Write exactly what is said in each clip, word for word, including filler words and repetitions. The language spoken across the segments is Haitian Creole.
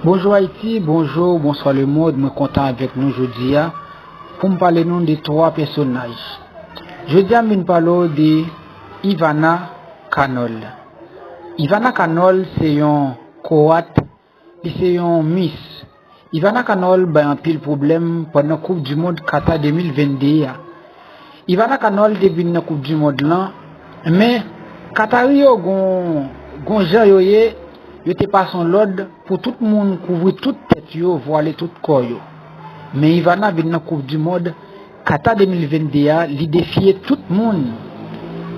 Bonjou Ayiti, bonjou, bonswa lemonn, mwen kontan avèk nou jodi a pou m pale nou de twa pèsonaj. Jodi a m vin pale w de Ivana Kanol. Ivana Kanol se yon Kowat, li se yon Miss. Ivana Kanol bay anpil pwoblèm pandan Koup di Mond Kata de mil vennde a. Ivana Kanol te vin nan Koup di Mond lan, men Katari yo gon, gon jan yo ye, yo te pase yon lòd pou tout moun kouvri tout tèt yo, vwale tout kò yo. Men Ivana vin nan Koup di Mond Kata de mil vennde a, li defye tout moun.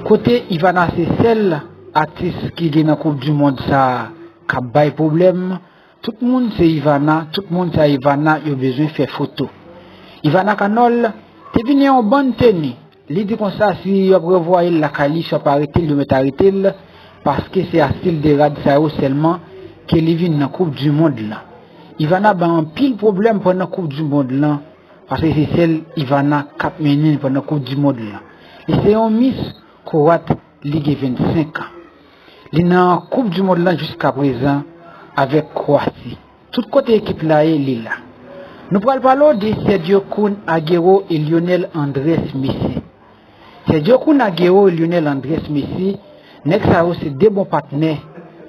Kote Ivana se sèl atis ki gen nan Koup di Mond sa a k ap bay pwoblèm, tout moun se Ivana, tout moun se Ivana yo bezwen fè foto. Ivana Kanol te vin nan yon bann teni. Li di konsa si yo ap ranvwaye l lakay li, si yo ap arete l, yo mèt arete l, paske se a stil de rad sa yo sèlman ke li vin nan Koup di Mond lan. Ivana bay anpil pwoblèm pandan Koup di Mond lan, paske se sèl Ivana k ap mennen l pandan Koup di Mond lan. Li se yon Miss Kowat, li gen vennsenk an. Li nan Koup di Mond lan jiskaprezan avèk Kwasi. Tout kote ekip la ye, li la. Nou pral pale w de Sergio Kun Agüero e Lionel Andrés Messi. Sergio Kun Agüero e Lionel Andrés Messi, nèg sa yo se de bon patnè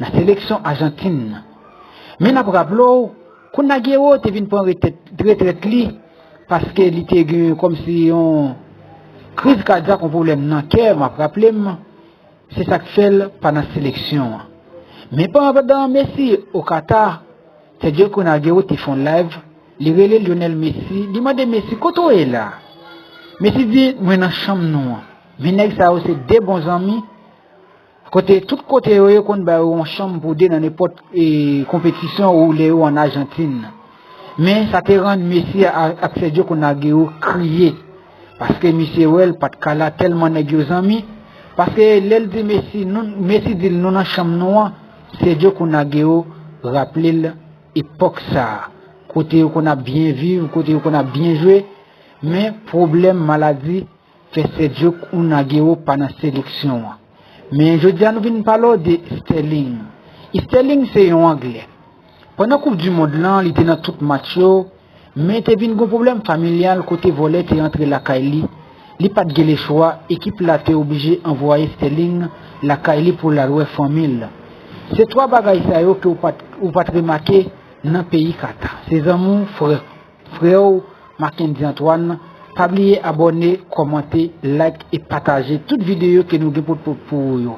nan seleksyon Ajantin nan. Men n ap raple w, Kun Agüero te vin pran retrèt, retrèt li paske li te gen kòmsi yon kriz kadyak, yon pwoblèm nan kè, m ap raple m. Se sa k fè l pa nan seleksyon an. Men pandan Messi o Kata, Sergio Kun Agüero te fè yon live, li rele Lionel Messi, li mande Messi, "Kote w ye la?" Messi di, "Mwen nan chanm nou an." Men nèg sa yo se de bon zanmi, kote tout kote yo ye konn ba yo yon chanm pou de nan nenpòt, e, konpetisyon ou lè yo ann Ajantin. Men sa te rann Messi a, ak Sergio Kun Agüero kriye. Paske misye wè l pa t ka la tèlman nèg yo zanmi. Paske lè l di Messi, nou, Messi di l nou nan chanm nou an, Sergio Kun Agüero raple l epòk sa a. Kote yo konn ap byen viv, kote yo konn ap byen jwe. Men pwoblèm maladi fè Sergio Kun Agüero pa nan seleksyon an. Men jodi a nou vin pale w de Sterling. Sterling se yon Anglè. Pandan Koup di Mond lan, li te nan tout match yo, men te vin gon pwoblèm familyal kote vòlè te antre lakay li. Li pa t gen lechwa, ekip la te oblije anvwaye Sterling lakay li pou l al wè fanmi l. Se twa bagay sa yo ke w pa t, ou pa t remake nan peyi Kata. Se zanmi w, frè, frè w, Mackendy Antoine. Pa bliye abòne, kòmante, like e pataje tout videyo ke nou gen pou, pou, pou ou yo.